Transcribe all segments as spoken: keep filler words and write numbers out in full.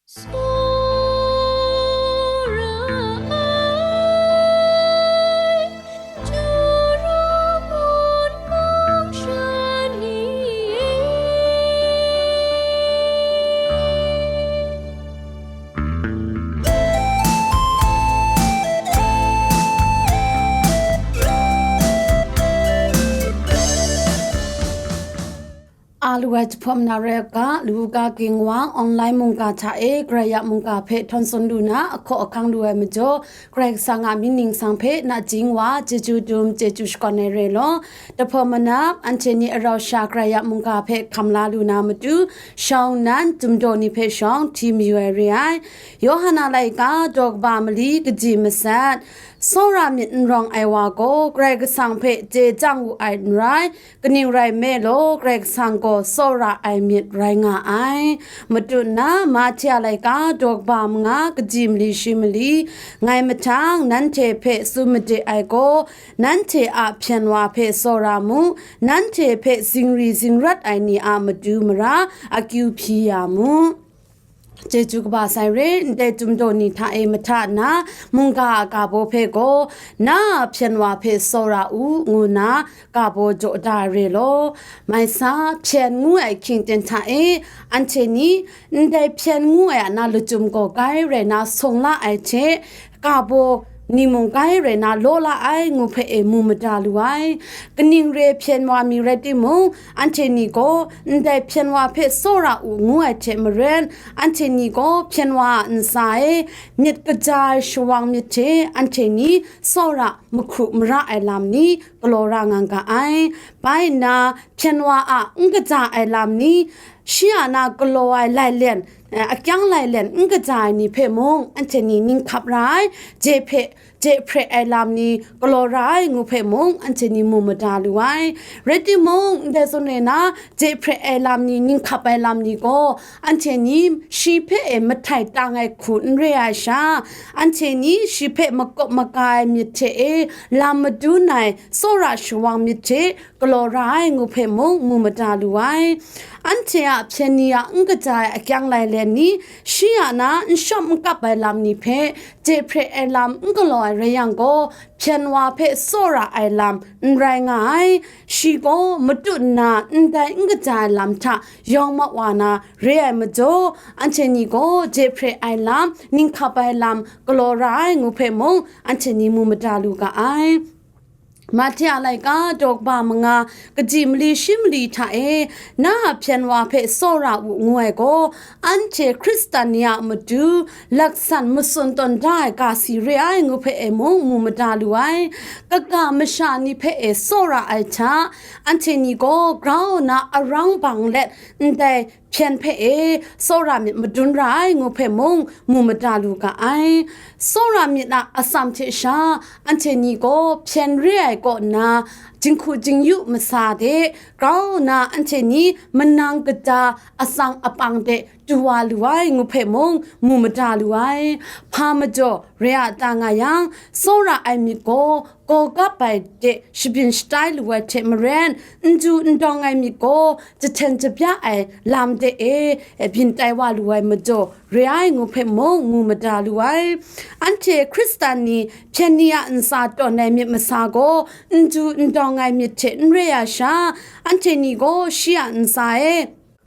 Tsawra ai, Juru mun mung shan ni e. A lu ai jahpawt na rai u ga, Luka Ging Wa online mungga hta e Karai a mungga hpe htawn tsun lu na, ahkaw ahkang lu ai majaw, Karai Kasang a mying ningsang hpe nachying wa chyeju dum chyeju shakawn ai re law. Jahpawt manap, anhte ni arau sha Karai a mungga hpe hkam la lu na matu, shawng nnan, dum daw ni hpe shawng hti mayu ai re ai. Yawhan a laika daw kaba mali kaji masat, tsawra myit n rawng ai wa gaw Karai Kasang hpe chye chyang wu ai n rai, kaning rai nme law, Karai Kasang gaw tsawra ai myit rai nga ai. Matut nna, Mahte a laika daw kaba manga kaji mali shi mali, ngai mahtang nanhte hpe tsun made ai gaw, nanhte a hpyen wa hpe tsawra mu, nanhte hpe zingri zingrat ai ni a matu mara akyu hpyi ya mu. Chyeju kaba sai re, ndai dum daw ni hta e mahta nna, mungga a ga baw hpe gaw, na a hpyen wa hpe tsawra u, ngu nna ga baw jaw da ai re law. Mai sa, hpyen ngu ai hkying ten hta e, anhte ni ndai hpyen ngu ai a na lachyum gaw grai rai na sung la ai hte, ga baw ni mung grai rai na law la ai ngu hpe e mu mada lu ai. Kaning re hpyen wa mi rai timung, anhte ni gaw ndai hpyen wa hpe tsawra u ngu ai hte maren, anhte ni gaw hpyen wa a ntsa e myit kaja ai shawang myit hte anhte ni tsawra mahkru mara ai lam ni galaw ra nga ga ai. Bai nna, hpyen wa a n kaja ai lam ni, shi a na galaw ai lailen, eh, akyang lailen n kaja ai ni hpe mung, anhte ni ning hkap ra ai, je hpe, je hpre ai lam ni galaw ra ai ngu hpe mung, anhte ni mu mada lu ai. Rai timung, ndai zawn e na, je hpre ai lam ni, ning hkap ai lam ni gaw, anhte ni shi hpe e mahtai tang ai hku n re ai sha, anhte ni shi hpe makawp maga ai myit hte e lam madun ai tsawra shawang myit hte galaw ra ai ngu hpe mung mu mada lu ai. Anhte a hpyen ni a n kaja ai akyang lailen ni, shi a na n shawm n kap ai lam ni hpe je hpre ai lam n galaw ai rai yang gaw, hpyen wa hpe tsawra ai lam n rai nga ai. Shi gaw matut nna ndai n kaja ai lam hta yawng mat wa na re ai majaw, anhte ni gaw je hpre ai lam, ning hkap ai lam galaw ra ai ngu hpe mung, anhte ni mu mada lu ga ai. Mahte a laika daw kaba manga kaji mali shi mali hta e, na a hpyen wa hpe tsawra u ngu ai gaw, anhte Hkristan ni a matu laksan matsun tawn da ai ga si re ai ngu hpe e mung mu mada lu ai. Kaga masha ni hpe e tsawra ai hta, anhte ni gaw grau nna arang bang let ndai hpyen hpe e tsawra myit madun ra ai ngu hpe mung mu mada lu ga ai. Tsawra myit a atsam hte sha, anhte ni gaw hpyen re ai kaw nna, jinghku jingyu masa de, grau nna anhte ni manang kata atsang apang de du wa lu ai ngu hpe mung mu mada lu ai. Hpa majaw re a ta nga yang, tsawra ai myit gaw gaw gap ai de shabyin shatai lu ai hte maren, n du n dawng ai myit gaw jahten jabya ai lam de e byin tai wa lu ai majaw re ai ngu hpe mung mu mada lu ai. Anhte Hkristan ni hpyen ni a ntsa tawn ai myit masa gaw n du n dawng ai myit hte n re ai sha, anhte ni gaw shi a ntsa e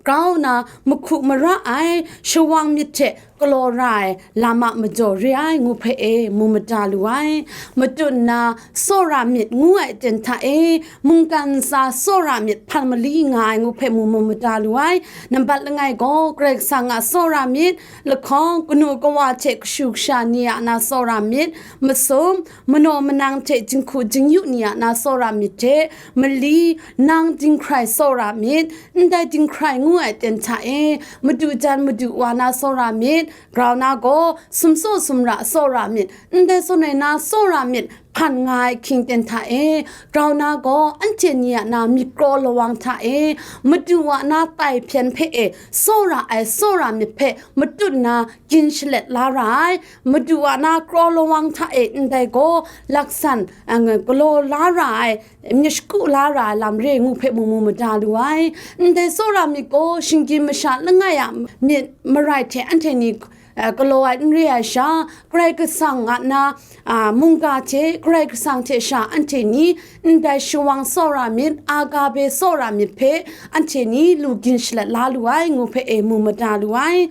grau nna mahku mara ai shawang myit hte galaw ra ai lam a majaw re ai ngu hpe e mu mada lu ai. Matut nna, tsawra myit ngu ai aten hta e mungkan ntsa tsawra myit hpan mali nga ai ngu hpe mu mu mada lu ai. Nambat langai gaw, Karai Kasang a tsawra myit, lahkawng, kanu kawa hte kashu kasha ni a na tsawra myit, masum, manaw manang hte jinghku jingyu ni a na tsawra myit hte mali, nang dinghkrai tsawra myit, ndai dinghkrai ngu ai aten hta e madu jan madu wa na tsawra myit, grau na gaw sumsaw sumra tsawra myit, ndai zawn e na tsawra myit, hpan nga ai hkying ten hta e, grau na gaw anhte ni a na myit kraw lawang hta e, Madu wa na tai hpyen hpe e tsawra ai tsawra myit hpe matut nna gin shalet la ra ai, Madu wa na kraw lawang hta e ndai gaw laksan, ang, galaw la ra ai, myit shaku la ra ai lam re ngu hpe mu mu mada lu ai. Ndai tsawra myit gaw shinggyim masha langai a myit marai hte anhte ni, eh, galaw ai n re ai sha, Karai Kasang a na, a, mungga hte, Karai Kasang hte sha anhte ni ndai shawang tsawra myit, agape tsawra myit hpe anhte ni lu gin shalat la lu ai ngu hpe e mu mada lu ai.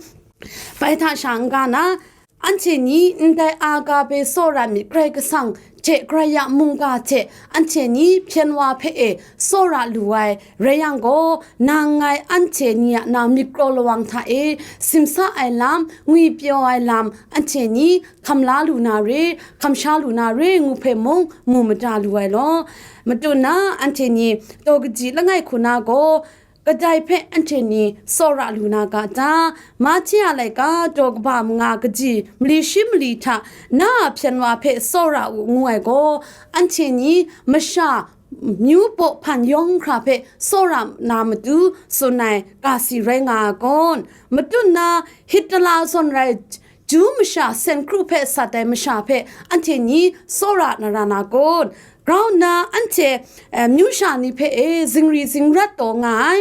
Bai hta sha n-ga na, anhte ni ndai agape tsawra myit Karai Kasang hte Karai a mungga hte anhte ni hpyen wa hpe e tsawra lu ai rai yang gaw, nang ngai anhte ni a na myit kraw lawang hta e simsa ai lam, ngwipyaw ai lam, anhte ni hkam la lu na re, hkam sha lu na re ngu hpe mung mu mada lu ai law. Matut nna anhte ni daw kaji langai hku na gaw, kadai hpe anhte ni tsawra lu na ga ta? Mahte a laika daw kaba manga kaji mali shi mali hta na a hpyen wa hpe tsawra u ngu ai gaw, anhte ni masha myu baw hpan yawng hkra hpe tsawra na matu tsun ai ga si rai nga ai gaw, matut nna Hitler zawn rai Ju masha sen kru hpe sat ai masha hpe anhte ni tsawra na ra na kun? Grau nna anhte, eh, myu sha ni hpe e zingri zingrat taw nga ai,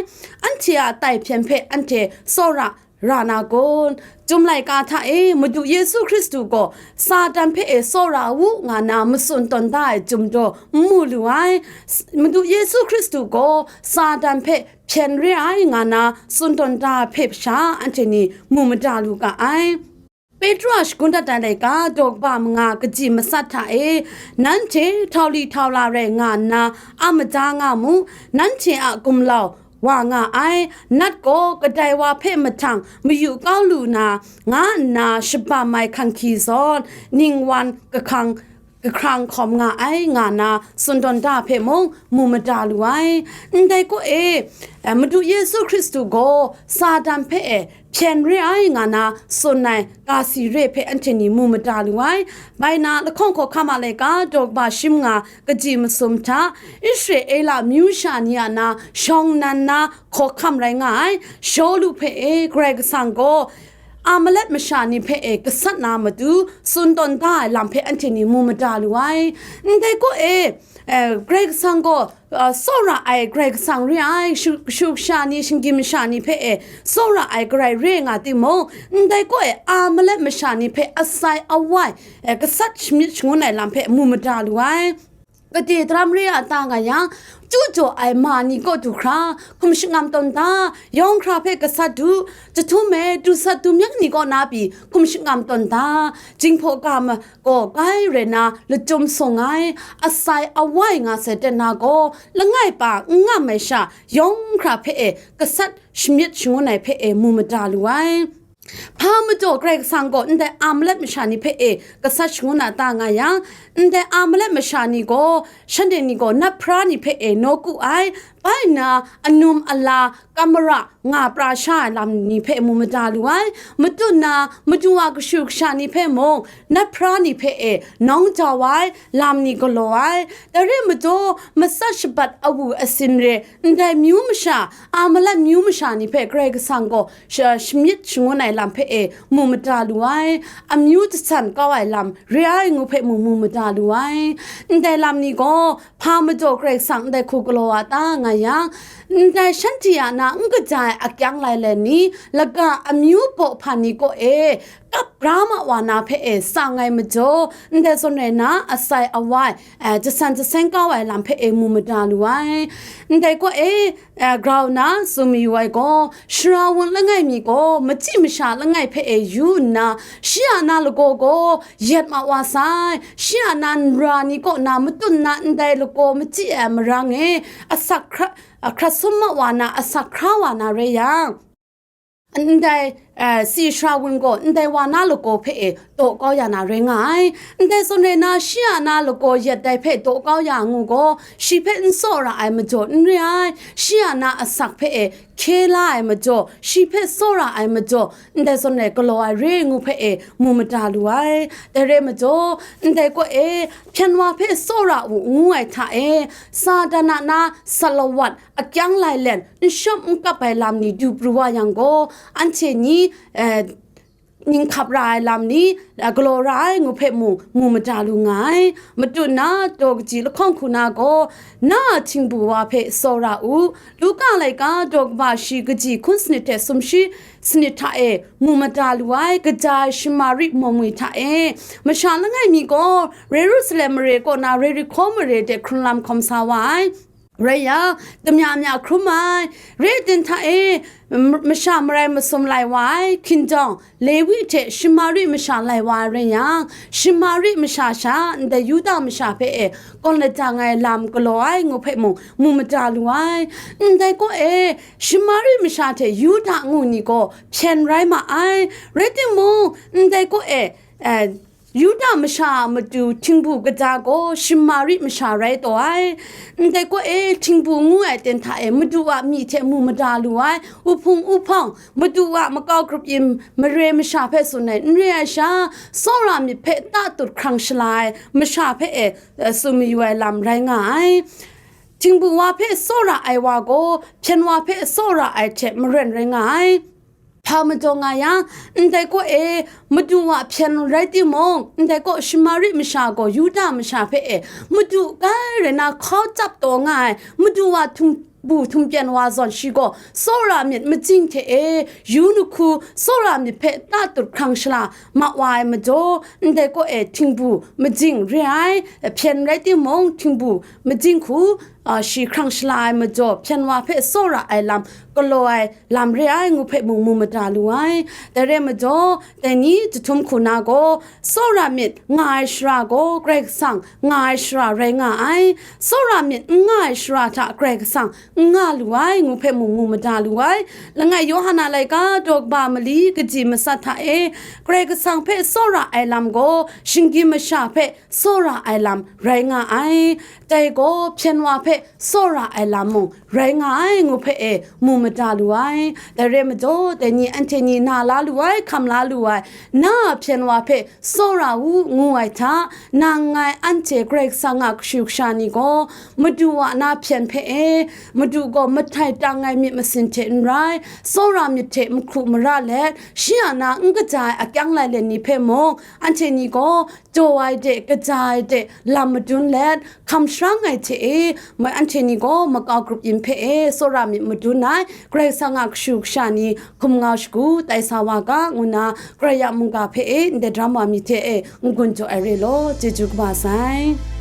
anhte a tai hpyen hpe anhte tsawra ra na kun? Chyum laika hta e Madu Yesu Hkristu gaw Satan hpe e tsawra u nga na matsun tawn da ai chyum daw n mu lu ai. S-, Madu Yesu Hkristu gaw Satan hpe hpyen re ai nga na tsun tawn da hpe sha anhte ni mu mada lu ga ai. Petru a shagun dat ai laika daw kaba manga kaji matsat hta e, nanhte htau li htau la rai nga nna a mada nga mu, nanhte a gumlau wa nga ai, nat gaw kadai wa hpe mahtang mayu kau lu na, nga nna shabam ai hkanghki zawn, ningwan kahkang kahkrang hkawm nga ai, nga na tsun tawn da hpe mung mu mada lu ai. Ndai kaw e, eh, Madu Yesu Hkristu gaw Satan hpe e hpyen re ai, nga na tsun ai ga si re hpe anhte ni mu mada lu ai. Bai na, lahkawng hkawhkam a laika daw kaba shi manga kaji masum hta, Israela myu sha ni a na shawng nan na hkawhkam rai nga ai, Shawlu hpe e Karai Kasang gaw Amalek masha ni hpe e gasat na matu tsun tawn da ai lam hpe anhte ni mu mada lu ai. Ndai kaw e, eh, Karai Kasang gaw, ah, tsawra ai Karai Kasang re ai, shu-, shu sha ni, shinggyim masha ni hpe e tsawra ai Karai re nga timung, ndai kaw e Amalek masha ni hpe asai awai, eh, gasat shamyit shangun ai lam hpe mu mada lu ai. Gade daram re a ta nga yang, chyu jaw ai ma ni kaw du hkra, hkum shingam tawn da, yawng hkra hpe gasat du, jahtum e, dusat dumyang ni kaw na pyi hkum shingam tawn da, jinghpaw ga ma gaw grai rai na lachyum sung ai, asai awai nga sai ten na gaw, langai pa n ngam ai sha, yawng hkra hpe e gasat shamyit shangun ai hpe e mu mada lu ai. Hpa majaw Karai Kasang gaw ndai Amalek masha ni hpe e gasat shangun a ta nga yang, ndai Amalek masha ni gaw shanhte ni gaw nat hpra ni hpe e nawku ai, bai nna anum ala, kamara nga pra sha ai lam ni hpe mu mada lu ai, matut nna matu wa kashu kasha ni hpe mung nat hpra ni hpe e nawng jau ai, lam ni galaw ai, dai re ai majaw, matsat shabat awu asin re, ndai myu masha, Amalek myu masha ni hpe Karai Kasang gaw sha-, shamyit shangun ai lam hpe e mu mada lu ai, amyu jasan kau ai lam re ai ngu hpe mu mu mada lu ai. Ndai lam ni gaw hpa majaw Karai Kasang ndai hku galaw a ta nga yang, ndai shanhte a na n kaja ai akyang lai lai ni, laga amyu baw hpan ni kaw e, kap gra ma wa na hpe e tsang ai majaw, ndai zawn rai na asai awai, eh, jasan jaseng kau ai lam hpe e mu mada lu ai. Ndai kaw e, eh, grau na tsun mayu ai gaw, sara wun langai mi gaw machyi masha langai hpe e yu nna, shi a na lagaw gaw yet ma wa sai, shi a na nra ni kaw na matut nna ndai lagaw machyi ai marang e asak hkra, a hkrat sum ma wa na, asak hkra wa na rai yang, ndai, eh, si shara wun gaw ndai wa na lagaw hpe e daw kau ya na rai nga ai. Ndai zawn rai na, shi a na lagaw yet dai hpe daw kau ya ngu gaw, shi hpe n tsawra ai majaw n re ai, shi a na asak hpe e hkye la ai majaw, shi hpe tsawra ai majaw, ndai zawn rai galaw ai re ngu hpe e mu mada lu ai. Dai re majaw, ndai kaw e hpyen wa hpe tsawra u ngu ai hta e, Satan a na salawat akyang lai len n shawm n kap ai lam ni du pru wa yang gaw, anhte ni, eh, ning hkap ra ai lam ni, eh, galaw ra ai ngu hpe mung mu mada lu nga ai. Matut na daw kaji lahkawng hku na gaw, na a htingbu wa hpe tsawra u. Luka laika daw kaba shi kaji hkun sanit hte sumshi sanit hta e mu mada lu ai, kaja ai Shamari mawmwi hta e, masha langai mi gaw Yerusalem mare kaw na Yerihko mare de hkrun lam hkawm sa wa ai. Rai yang, damya mya hkrum ai, re ai ten hta e, m-, masha marai masum lai wa ai, hkinjawng, Lewi hte Shamari masha lai wa ai rai yang, Shamari masha sha ndai Yuda masha hpe e gawn ladang ai lam galaw ai ngu hpe mung mu mada lu ai. Ndai kaw e, Shamari masha hte Yuda ngu ni gaw hpyen rai ma ai. Rai timung, ndai kaw e, eh, Yuda masha a matu htingbu kaja gaw Shamari masha rai taw ai. Ndai kaw e, htingbu ngu ai ten hta e Madu a myi hte mu mada lu ai, uhpung uhpawng, Madu a makau grup yin mare masha hpe tsun ai n re ai sha, tsawra myit hpe tatut hkrang shala ai masha hpe e, eh, tsun mayu ai lam rai nga ai. Htingbu wa hpe tsawra ai wa gaw, hpyen wa hpe tsawra ai hte maren rai nga ai. Hpa majaw nga yang, ndai kaw e Madu a hpyen rai timung, ndai kaw Shamari masha gaw Yuda masha hpe e, Madu kai rai na hkau tsap taw nga ai, Madu a htum-, bu htumpyan wa zawn shi gaw, tsawra myit majing hte e, yu lahku tsawra myit hpe tatut hkrang shala ma wa ai majaw, ndai kaw e htingbu majing re ai, hpyen rai timung, htingbu majing hku, a, shi hkrang shala ai majaw, hpyen wa hpe tsawra ai lam galaw ai lam re ai ngu hpe mung mu mada lu ai. Dai re majaw, dai ni jahtum hku na gaw, tsawra myit nga ai shara gaw Karai Kasang nga ai shara rai nga ai. Tsawra myit n nga ai shara hta Karai Kasang n nga lu ai ngu hpe mung mu mada lu ai. Langai Yawhan a laika daw kaba mali kaji matsat hta e, Karai Kasang hpe tsawra ai lam gaw shinggyim masha hpe tsawra ai lam rai nga ai. Dai gaw hpyen wa hpe tsawra ai lam mung rai nga ai ngu hpe e mu mada lu ai. Dai re majaw, dai ni anhte ni na la lu ai, hkam la lu ai, na a hpyen wa hpe tsawra u ngu ai hta, nang ngai anhte Karai Kasang a kashu kasha ni gaw, Madu a na hpyen hpe e, Madu gaw mahtai tang ai myit masin hte n rai, tsawra myit hte mahkru mara let, shi a na n kaja ai akyang lai let ni hpe mung, anhte ni gaw daw ai de, kaja ai de, lam madun let, hkam sharang ai hte e, ma-, anhte ni gaw makau grup yin hpe e, tsawra myit madun ai, Karai Kasang a kashu kasha ni hkum ngau shagu tai sa wa ga, ngu nna Karai a mungga hpe e, ndai daram wa mi hte e, n-gun jaw ai re law, chyeju kaba sai.